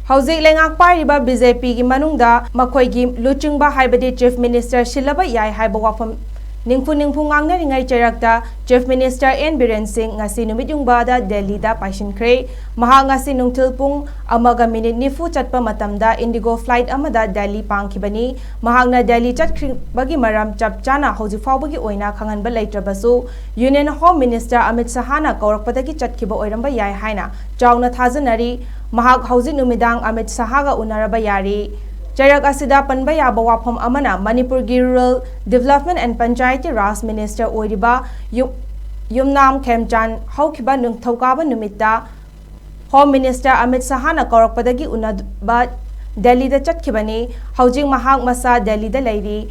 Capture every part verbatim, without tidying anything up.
ꯍꯧꯖꯤꯛ ꯂꯩꯉꯥꯛ ꯄꯥꯏꯔꯤꯕ ꯕꯤ ꯖꯦ ꯄꯤꯒꯤ ꯃꯅꯨꯡꯗ ꯃꯈꯣꯏꯒꯤ ꯂꯨꯆꯤꯡꯕ ꯍꯥꯏꯕꯗꯤ Chief Minister ꯁꯤꯜꯂꯕ ꯌꯥꯏ ꯍꯥꯏꯕ ꯋꯥꯐꯝ ꯅꯤꯡꯐꯨ ꯅꯤꯡꯐꯨ ꯉꯥꯡꯅꯔꯤꯉꯩ ꯆꯩꯔꯛꯇ Chief Minister ꯑꯦꯟ ꯕꯤꯔꯦꯟ ꯁꯤꯡ ꯉꯁꯤ ꯅꯨꯃꯤꯠ ꯌꯨꯡꯕꯗ ꯗꯦꯜꯂꯤꯗ ꯄꯥꯏꯁꯤꯟꯈ꯭ꯔꯦ꯫ ꯃꯍꯥꯛ ꯉꯁꯤ ꯅꯨꯡꯊꯤꯜ ꯄꯨꯡ ꯑꯃꯒ ꯃꯤꯅꯤꯠ ꯅꯤꯐꯨ ꯆꯠꯄ ꯃꯇꯝꯗ Indigo flight ꯑꯃꯗ ꯗꯦꯜꯂꯤ ꯄꯥꯡꯈꯤꯕꯅꯤ꯫ ꯃꯍꯥꯛꯅ ꯗꯦꯜꯂꯤ ꯆꯠꯈ꯭ꯔꯤꯕꯒꯤ ꯃꯔꯝ ꯆꯞ ꯆꯥꯅ ꯍꯧꯖꯤꯛ ꯐꯥꯎꯕꯒꯤ ꯑꯣꯏꯅ ꯈꯪꯍꯟꯕ ꯂꯩꯇ꯭ꯔꯕꯁꯨ, Union Home Minister ꯑꯃꯤꯠ ꯁꯍꯥꯅ ꯀꯧꯔꯛꯄꯗꯒꯤ ꯆꯠꯈꯤꯕ ꯑꯣꯏꯔꯝꯕ ꯌꯥꯏ ꯍꯥꯏꯅ ꯆꯥꯎꯅ ꯊꯥꯖꯅꯔꯤ꯫ ꯃꯍꯥꯛ ꯍꯧꯖꯤꯛ ꯅꯨꯃꯤꯗꯥꯡ ꯑꯃꯤꯠ ꯁꯍꯥꯒ ꯎꯅꯔꯕ ꯌꯥꯔꯤ꯫ ꯆꯩꯔꯛ ꯑꯁꯤꯗ ꯄꯟꯕ ꯌꯥꯕ ꯋꯥꯐꯝ ꯑꯃꯅ ꯃꯅꯤꯄꯨꯔꯒꯤ Rural Development and Panchayati Raj Minister ꯑꯣꯏꯔꯤꯕ ꯌꯨ-, ꯌꯨꯝꯅꯥꯝ ꯈꯦꯝꯆꯥꯟ ꯍꯧꯈꯤꯕ ꯅꯤꯡꯊꯧꯀꯥꯕ ꯅꯨꯃꯤꯠꯇ Home Minister ꯑꯃꯤꯠ ꯁꯍꯥꯅ ꯀꯧꯔꯛꯄꯗꯒꯤ ꯎꯅꯕ ꯗꯦꯜꯂꯤꯗ ꯆꯠꯈꯤꯕꯅꯤ꯫ ꯍꯧꯖꯤꯛ ꯃꯍꯥꯛ ꯃꯁꯥ ꯗꯦꯜꯂꯤꯗ ꯂꯩꯔꯤ꯫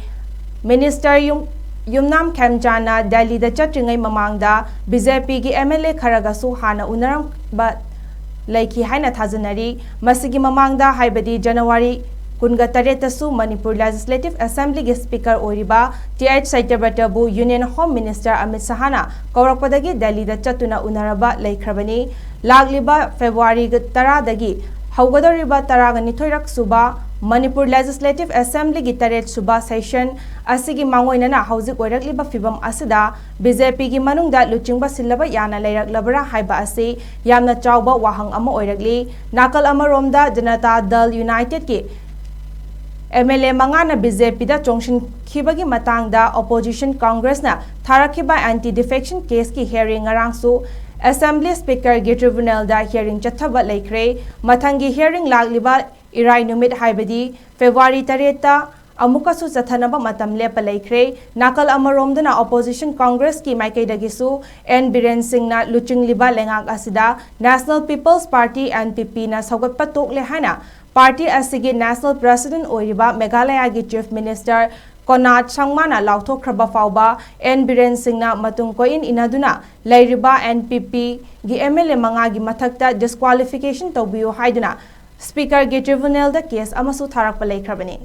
Minister ꯌꯨꯝ-, ꯌꯨꯝꯅꯥꯝ ꯈꯦꯝꯆꯥꯟꯅ ꯗꯦꯜꯂꯤꯗ ꯆꯠꯇ꯭ꯔꯤꯉꯩ ꯃꯃꯥꯡꯗ ꯕꯤ ꯖꯦ ꯄꯤꯒꯤ ꯑꯦꯝ ꯑꯦꯜ ꯑꯦ ꯈꯔꯒꯁꯨ ꯍꯥꯟꯅ ꯎꯅꯔꯝꯕ ꯂꯩꯈꯤ ꯍꯥꯏꯅ ꯊꯥꯖꯅꯔꯤ꯫ ꯃꯁꯤꯒꯤ ꯃꯃꯥꯡꯗ, ꯍꯥꯏꯕꯗꯤ ꯖꯅꯋꯥꯔꯤ ꯀꯨꯟꯒ ꯇꯔꯦꯠꯇꯁꯨ ꯃꯅꯤꯄꯨꯔ Legislative Assemblyꯒꯤ Speaker ꯑꯣꯏꯔꯤꯕ ꯇꯤ ꯑꯩꯆ ꯁꯇ꯭ꯌꯕ꯭ꯔꯇꯕꯨ Union Home Minister ꯑꯃꯤꯠ ꯁꯍꯥꯅ ꯀꯧꯔꯛꯄꯗꯒꯤ ꯗꯦꯜꯂꯤꯗ ꯆꯠꯇꯨꯅ ꯎꯅꯔꯕ ꯂꯩꯈ꯭ꯔꯕꯅꯤ꯫ ꯂꯥꯛꯂꯤꯕ ꯐꯦꯕ꯭ꯔꯨꯋꯥꯔꯤ ꯇꯔꯥꯗꯒꯤ ꯍꯧꯒꯗꯧꯔꯤꯕ ꯇꯔꯥꯒ ꯅꯤꯊꯣꯏꯔꯛ ꯁꯨꯕ ꯃꯅꯤꯄꯨꯔ Legislative Assemblyꯒꯤ ꯇꯔꯦꯠ ꯁꯨꯕ session ꯑꯁꯤꯒꯤ ꯃꯥꯡꯑꯣꯏꯅꯅ ꯍꯧꯖꯤꯛ ꯑꯣꯏꯔꯛꯂꯤꯕ ꯐꯤꯚꯝ ꯑꯁꯤꯗ ꯕꯤ ꯖꯦ ꯄꯤꯒꯤ ꯃꯅꯨꯡꯗ ꯂꯨꯆꯤꯡꯕ ꯁꯤꯜꯂꯕ ꯌꯥꯅ ꯂꯩꯔꯛꯂꯕ꯭ꯔꯥ ꯍꯥꯏꯕ ꯑꯁꯤ ꯌꯥꯝꯅ ꯆꯥꯎꯕ ꯋꯥꯍꯪ ꯑꯃ ꯑꯣꯏꯔꯛꯂꯤ꯫ ꯅꯥꯀꯜ ꯑꯃꯔꯣꯝꯗ ꯖꯅꯇꯥ ꯗꯜ ꯌꯨꯅꯥꯏꯇꯦꯗꯀꯤ ꯑꯦꯝ ꯑꯦꯜ ꯑꯦ ꯃꯉꯥꯅ ꯕꯤ ꯖꯦ ꯄꯤꯗ ꯆꯣꯡꯁꯤꯟꯈꯤꯕꯒꯤ ꯃꯇꯥꯡꯗ opposition Congressꯅ ꯊꯥꯔꯛꯈꯤꯕ anti defection caseꯀꯤ hearing ꯉꯔꯥꯡꯁꯨ Assembly Speakerꯒꯤ tribunalꯗ hearing ꯆꯠꯊꯕ ꯂꯩꯈ꯭ꯔꯦ꯫ ꯃꯊꯪꯒꯤ hearing ꯂꯥꯛꯂꯤꯕ ꯏꯔꯥꯏ ꯅꯨꯃꯤꯠ, ꯍꯥꯏꯕꯗꯤ ꯐꯦꯕ꯭ꯔꯨꯋꯥꯔꯤ ꯇꯔꯦꯠꯇ ꯑꯃꯨꯛꯀꯁꯨ ꯆꯠꯊꯅꯕ ꯃꯇꯝ ꯂꯦꯞꯄ ꯂꯩꯈ꯭ꯔꯦ꯫ ꯅꯥꯀꯜ ꯑꯃꯔꯣꯝꯗꯅ opposition Congressꯀꯤ ꯃꯥꯏꯀꯩꯗꯒꯤꯁꯨ ꯑꯦꯟ ꯕꯤꯔꯦꯟ ꯁꯤꯡꯅ ꯂꯨꯆꯤꯡꯂꯤꯕ ꯂꯩꯉꯥꯛ ꯑꯁꯤꯗ National People's Party, NPPꯅ ꯁꯧꯒꯠꯄ ꯇꯣꯛꯂꯦ ꯍꯥꯏꯅ party ꯑꯁꯤꯒꯤ National President ꯑꯣꯏꯔꯤꯕ ꯃꯦꯘꯥꯂꯌꯒꯤ Chief Minister ꯀꯣꯅꯥꯔꯗ ꯁꯪꯃꯥꯅ ꯂꯥꯎꯊꯣꯛꯈ꯭ꯔꯕ ꯐꯥꯎꯕ ꯑꯦꯟ ꯕꯤꯔꯦꯟ ꯁꯤꯡꯅ ꯃꯇꯨꯡ ꯀꯣꯏꯏꯟ ꯏꯟꯅꯗꯨꯅ ꯂꯩꯔꯤꯕ NPPꯒꯤ ꯑꯦꯝ ꯑꯦꯜ ꯑꯦ ꯃꯉꯥꯒꯤ ꯃꯊꯛꯇ disqualification ꯇꯧꯕꯤꯌꯨ ꯍꯥꯏꯗꯨꯅ Speakerꯒꯤ tribunalꯗ case ꯑꯃꯁꯨ ꯊꯥꯔꯛꯄ ꯂꯩꯈ꯭ꯔꯕꯅꯤ꯫